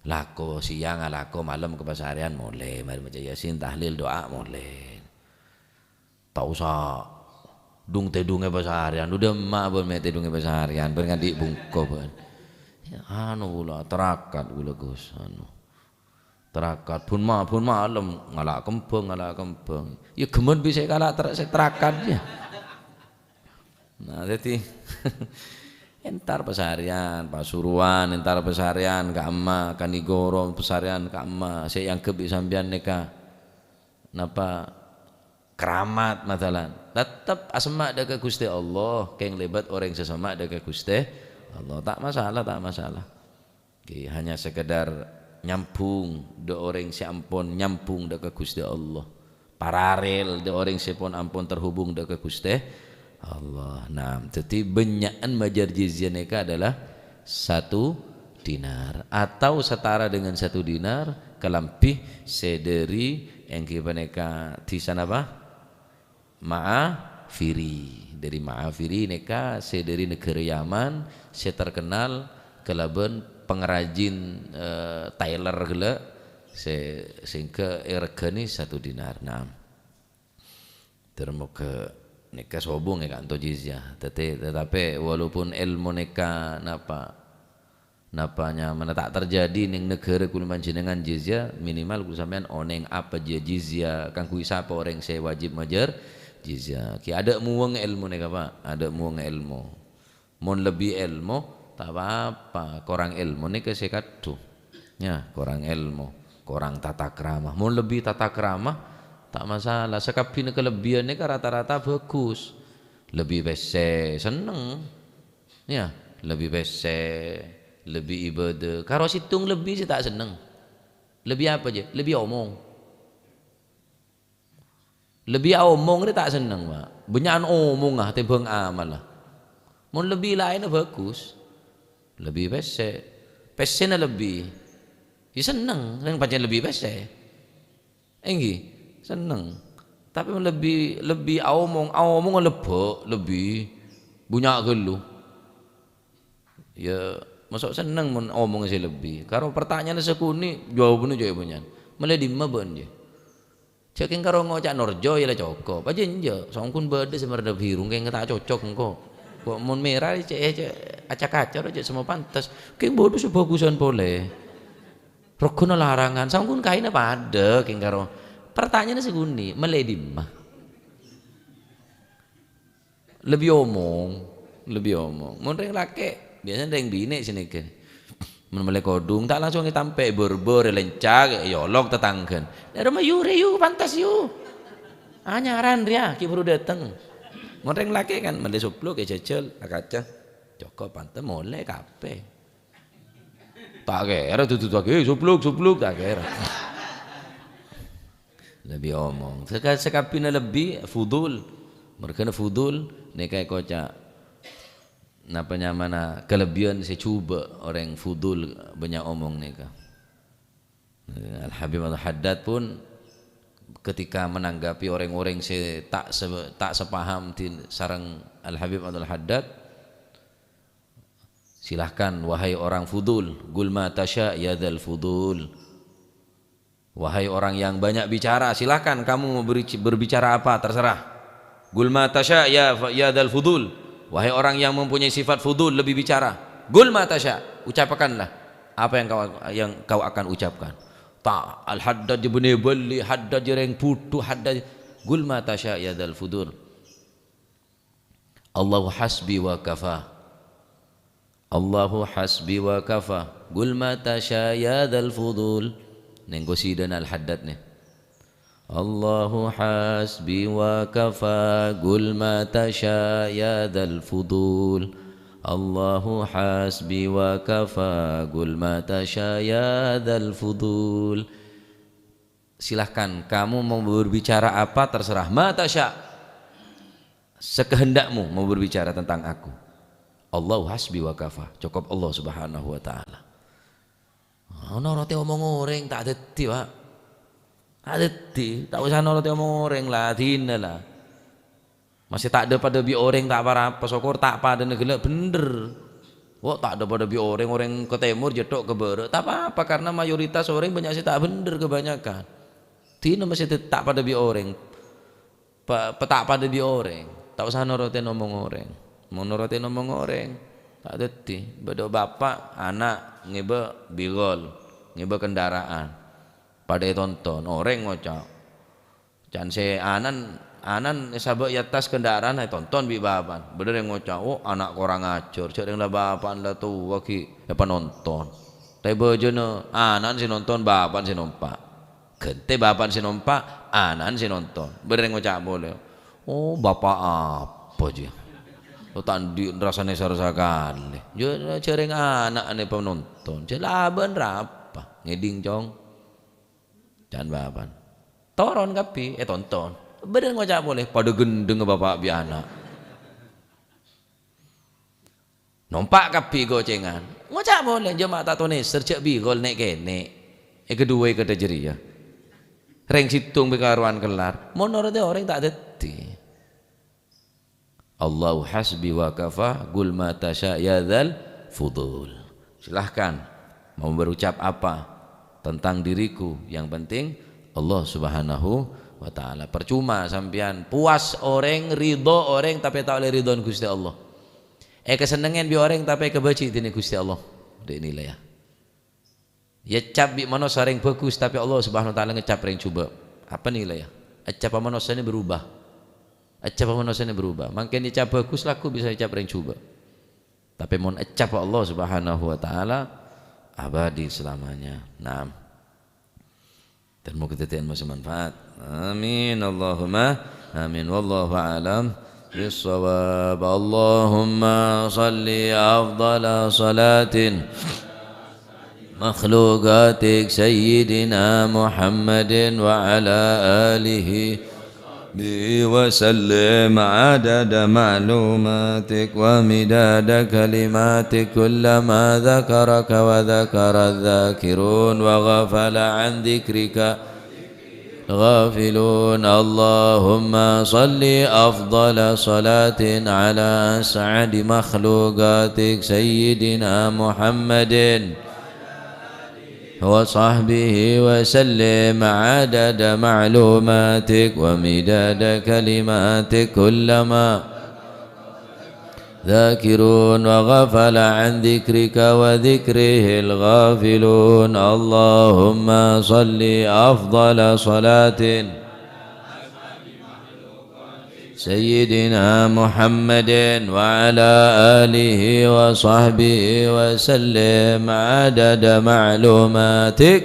Lako sèyang, alako malem ka pasarèyan, molè. Marè maca Yasin, tahlil, du'a, molè. Ta' osa dhung-tèdhungè pasarèyan. Dâmma' bân mè' tèdhungè pasarèyan, bân nganti' bungko bân. Ya, anu kaulâ, tarakat kaulâ, Gus, anu. Tarakat, bun ma-, bun malem, ngala' kembhâng, ngala' kembhâng. Ya, ghemmen bisa kala' ter-, sè tarakat, ya. Nah, dhâddhi, entar pasarèyan, Pasuruan, entar pasarèyan ka'emma, Kanigoro pasarèyan ka'emma, sè èangghep bi' sampèyan nèka napa keramat, masalan. Tettep asemma' dâ' ka Ghustè Allah, kèng lèbât orèng sè semma' dâ' ka Ghustè Allah. Ta' masalah, ta' masalah. Oke, hanya sekedar nyambung dâ' orèng sè ampon nyambung dâ' ka Ghustè Allah. Paralel dâ' orèng sè pon ampon terhubung dâ' ka Ghustè Allah. Nah, dhâddhi bânnya'an majâr jizyah nèka adalah satu dinar atau setara dengan satu dinar, kalambhi sè dâri ènggi panèka dhisa napa? Ma'afiri. Dâri Ma'afiri nèka sè dâri naghârâ Yaman sè terkenal kalabân pangrajin, eh, tailor ghellâ' sè sèngghâ èregghâni satu dinar. Nah, ter moghâ nèka sobung è ka'anto jizyah. Tete-, tetapi walaupun èlmo nèka napa Napa nyamana ta' terjadi neng naghârâ kulâ panjhennengngan jizyah, minimal kulâ sampèyan onèng apa jiyâ jizyah, kaangghuy sapa orèng sè wajib majâr jizyah. Ghi' adâ' muwâng èlmo nèka, Pak, adâ' muwâng èlmo. Mon lebbi èlmo, ta' pa-apa, korang èlmo nèka sè kadhu. Ya, korang èlmo, korang tata krama. Mon lebbi tata krama, ta' masalah. Sakabbhina kalebbiyân nèka rata-rata bhâghus. Lebbi pèssè, senneng. Ya, lebbi pèssè, lebbi ibadah. Karo sèttong lebbi sè ta' senneng. Lebbi apa, jâ? Lebbi omong. Lebbi aomong rè ta' senneng, Pak. Bânnya'an omongnga tèmbhâng amalla. Mon lebbi laènna bhâghus. Lebbi pèssè. Pèssèna lebbi. Ya senneng, senneng pancèn lebbi pèssè. Ènggi, senneng. Tapè lebbi, lebbi aomong, aomong lebbâ', lebbi bânnya' ghâllu. Ya, maso' senneng mon omongnga sè lebbi. Karo pertanyaan sè sakonè', jawabanna jâ' bânnya'an. Mellè dimma bâ'na, jâ? Jâ' kèng karo ngoca' norjo ya la cokop. Ajâ enjâ', songkun bâdâ sè mardhâ biru, kèng ta' cocok engko'. Kok mon mèra cè', cè' aca-kaca, jâ' semmo pantes. Kèng bâdâ sè bhâghusân polè. Roggona larangan, songkon kaèna padâ kèng karo pertanyaan sè ghuni, mellè è dimma? Lebbi omong, lebbi omong. Mon rèng lakè', biasana rèng binè' sè nèka. Mon mellè kodhung, ta' langsung ètampè', bor-bor, èlencak, èolok tatangghâna. Dârâmma yu, rè yu, pantes yu. Anyaran rèya, ghi' buru dâteng. Mon rèng lakè' kan mellè soblok, èjhâjhâl, akaca. Cokop, pantes, molè, kapè. Ta' kèra dudu ta' kèra, subluk, subluk, ta' kèra. Lebbi omong. Saka-, sakabbhina lebbi fudul. Mergana fudul nèka èkoca'. Napa nyamana kalebbiyân sè jhubâ' orèng fudul bânnya' omong nèka. Al-Habib Al-Haddad pun ketika menanggapi orèng-orèng sè ta' se-, ta' sepaham din-, sareng Al-Habib Abdul Haddad, Silahkan, wahai orang fudul, qul ma tasya' ya dzal fudul. Wahai orang yang banyak bicara, silahkan kamu mau beri-, berbicara apa, terserah. Qul ma tasya' ya fa-, ya dzal fudul. Wahai orang yang mempunyai sifat fudul, lebih bicara. Qul ma tasya', ucapkanlah apa yang kau, yang kau akan ucapkan. Ta', Al-Haddad jâ bânnè bâli, Haddad jâ rèng bhudhu, Haddad. Qul ma tasya' ya dzal fudul. Allahu hasbi wa kafa. Allahu hasbi wa kafa. Qul ma tasya ya dzal fudul. Neng qasidah Al-Haddad nè. Allahu hasbi wa kafa. Qul ma tasya ya dzal fudul. Allahu hasbi wa kafa. Qul ma tasya ya dzal fudul. Silahkan, kamu mau berbicara apa, terserah. Ma tasya'. Sekehendakmu mau berbicara tentang aku. Allahu hasbi wa kafa. Cukup Allah Subhanahu wa Ta'ala. Oh, norote omong oreng ta' daddi, Pak. Ta' daddi. Ta' usah norote omong oreng la, dina la. Masè ta' dâ-padâ bi' orèng ta' pa-rapa, sokor ta' padâna ghellâ' bhendher. Wo, ta' dâ-padâ bi' orèng, orèng ka tèmor jâ' tho' ka bârâ', ta' pa-apa, karena mayoritas orèng bânnya' sè ta' bhendher kebanyakan. Dina masè ta-, ta' padâ bi' orèng. Pa-, pa-, ta' padâ bi' orèng. Ta' osa norote omong orèng. Mon norote omong orèng, ta' daddi. Bâdâ bapa', ana' ngèbâ bigol, ngèbâ kendaraan. Padâ ètonton, orèng ngoca', Can sè anan Ana'na èsabâ' è attas kendaraanna ètonton bi' bapa'na. Bâdâ rèng ngoca', "Oh, ana' korang ajhâr, jhâ' rèng la bapa'na la towa ghi' èpanonton." Tapè bâjâna ana'na sè nonton, bapa'na sè nompa'. Ghântè bapa'na sè nompa', ana'na sè nonton. Bâdâ rèng ngoca' polè, "Oh, bapa' apa, jiyâ? Oh, ta' andi' rassa nèsèr sakalè. Jhâ', jhâ' rèng ana'na èpanonton. Jhâ' la abâ'na rapa? Ngèdhing, Cong." Can bapa'na. Toron kabbhi, ètonton. Bâdâ ngoca' polè, "Padâ ghendhengnga bapa' bi' ana'." Nompa' kabbhi gocèngan. Ngoca' polè, "Jhâ' ma' ta' tonèsèr, jhâ' bigol nè'-kènè'. È kadhuwâ è kadhâ' jârèya. Rèng sèttong bi' karowan kellar. Mon noro'è orèng ta' dhâddhi." "Allahu hasbi wa kafa, qul ma tasya' ya dzal fudul." Silahkan mau berucap apa tentang diriku, yang penting Allah Subhanahu wa Ta'ala. Percuma sampèyan puas orèng, ridho orèng, tapè ta' ollè ridhona Ghustè Allah. Èkasennengngè bi' orèng, tapè èkabâji' dhinè' Ghustè Allah. Dâ' nilaiya. Ècap bi' manossa rèng bhâghus, tapè Allah Subhanahu wa Ta'ala ngecap rèng jhubâ'. Apa nilaiya? Ècap manossana berubah. Ècap manossana berubah. Mangkèn ècap bhâghus, lagghu' bisa ècap rèng jhubâ'. Tapè mon ècap Allah Subhanahu wa Ta'ala, abadi selamanya. Naam. Dan moga dhâddhiyân masa manfaat. Amin. Allahumma amin. Wallahu a'lam bishawab. Allahumma shalli afdhala shalatin makhluqatik sayyidina Muhammadin wa ala alihi وسلم عدد معلوماتك ومداد كلماتك، كلما ذكرك وذكر الذاكرون وغفل عن ذكرك الغافلون. اللهم صل أفضل صلاة على أسعد مخلوقاتك سيدنا محمد وصحبه وسلم عدد معلوماتك ومداد كلماتك، كلما ذاكرون وغفل عن ذكرك وذكره الغافلون. اللهم صل أفضل صلاة سيدنا محمد وعلى آله وصحبه وسلم عدد معلوماتك.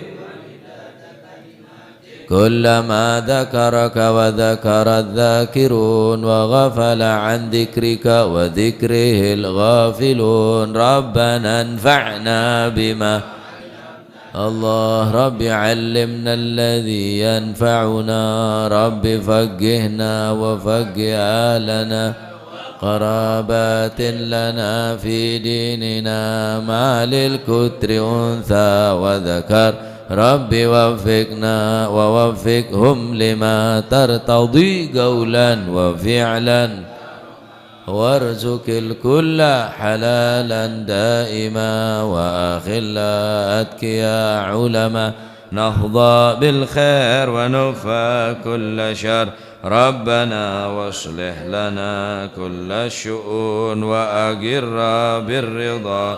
كلما ذكرك وذكر الذاكرون وغفل عن ذكرك وذكره الغافلون. ربنا انفعنا بما الله، رب علمنا الذي ينفعنا، رب فقهنا وفقه أهلنا، قرابات لنا في ديننا، ما للكتر أنثى وذكر، رب وفقنا ووفقهم لما ترتضي قولا وفعلا. وارزق الكل حلالا دائما، وأخلاء أتقياء علماء، نحظى بالخير ونكفى كل شر. ربنا واصلح لنا كل الشؤون، وأقر بالرضا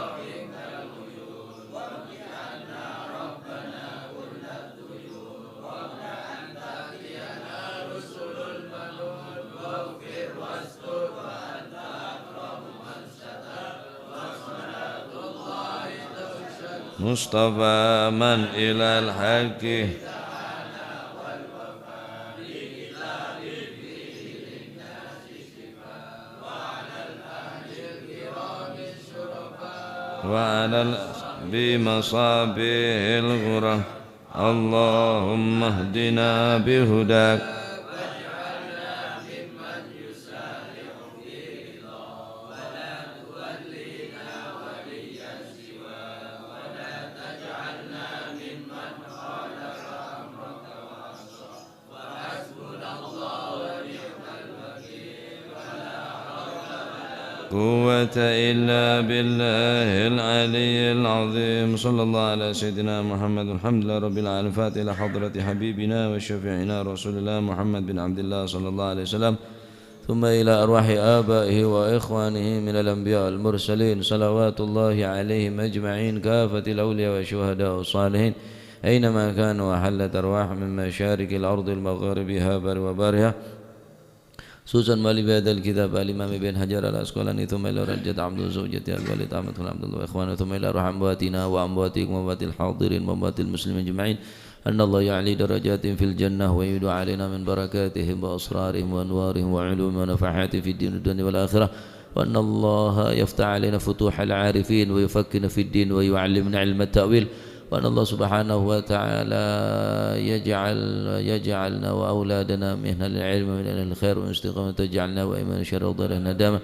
مصطفى من إلى الحق. وعلى ال-، بمصابيح الغرى. اللهم اهدنا بهداك. قوة إلا بالله العلي العظيم. صلى الله على سيدنا محمد. الحمد لله رب العالمين. الفاتحة إلى حضرة حبيبنا وشفيعنا رسول الله محمد بن عبد الله صلى الله عليه وسلم. ثم إلى أرواح آبائه وإخوانه من الأنبياء والمرسلين، صلوات الله عليهم أجمعين، كافة الأولياء والشهداء والصالحين، أينما كانوا وحلت أرواحهم من مشارق الأرض ومغاربها بر وبرها. خصوصا مؤلف هذا الكتاب الإمام ابن حجر العسقلاني، ثم إلى رجة عبد الزوجة الوالد أحمد بن عبد الله وإخوانه، ثم إلى روح أمواتنا وأمواتكم وأموات الحاضرين وأموات المسلمين أجمعين، أن الله يعلي درجاتهم في الجنة ويعيد علينا من بركاتهم وأسرارهم وأنوارهم وعلومهم ونفحاتهم في الدين والدنيا والآخرة، وأن الله يفتح علينا فتوح العارفين ويفقهنا في الدين ويعلمنا علم التأويل، وأن الله سبحانه وتعالى يجعل، يجعلنا وأولادنا من أهل العلم ومن أهل الخير والاستقامة، تجعلنا وإيمان شر ضلال ندامة.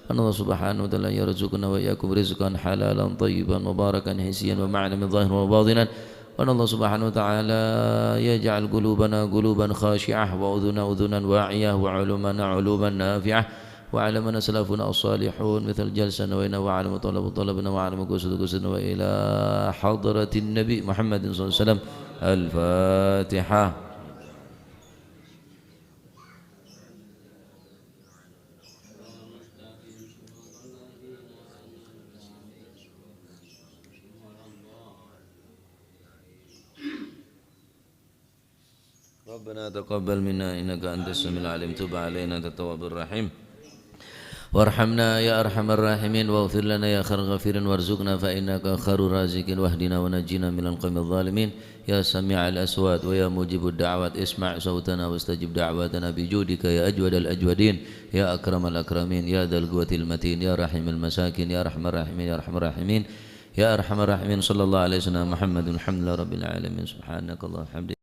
وأن الله سبحانه وتعالى يرزقنا وإياكم رزقا حلالا طيبا مباركا حسيا ومعنويا ظاهرا وباطنا. وأن الله سبحانه وتعالى يجعل قلوبنا قلوبا خاشعة، وأذنا أذنا واعية، وعلومنا علوما نافعة، وعلمنا سلفنا الصالحون مثل الجلسة نوينا، وعلم طلب طلبنا، وعلم قصد قصدنا، وإلى حضرة النبي محمد صلى الله عليه وسلم. الفاتحة. ربنا تقبل منا إنك أنت السميع العليم، تب علينا أنت التواب الرحيم، وارحمنا يا أرحم الراحمين، واغفر لنا يا خير الغافرين، وارزقنا فإنك خير الرازقين، واهدنا ونجنا من القوم الظالمين. يا سميع الأصوات ويا مجيب الدعوات، اسمع صوتنا واستجب دعوتنا بجودك يا أجود الأجودين، يا أكرم الأكرمين، يا ذا القوة المتين، يا رحيم المساكين، يا أرحم الراحمين، يا أرحم الراحمين، يا أرحم الراحمين. صلى الله على سيدنا محمد، الحمد لله رب العالمين. سبحانك اللهم وبحمدك.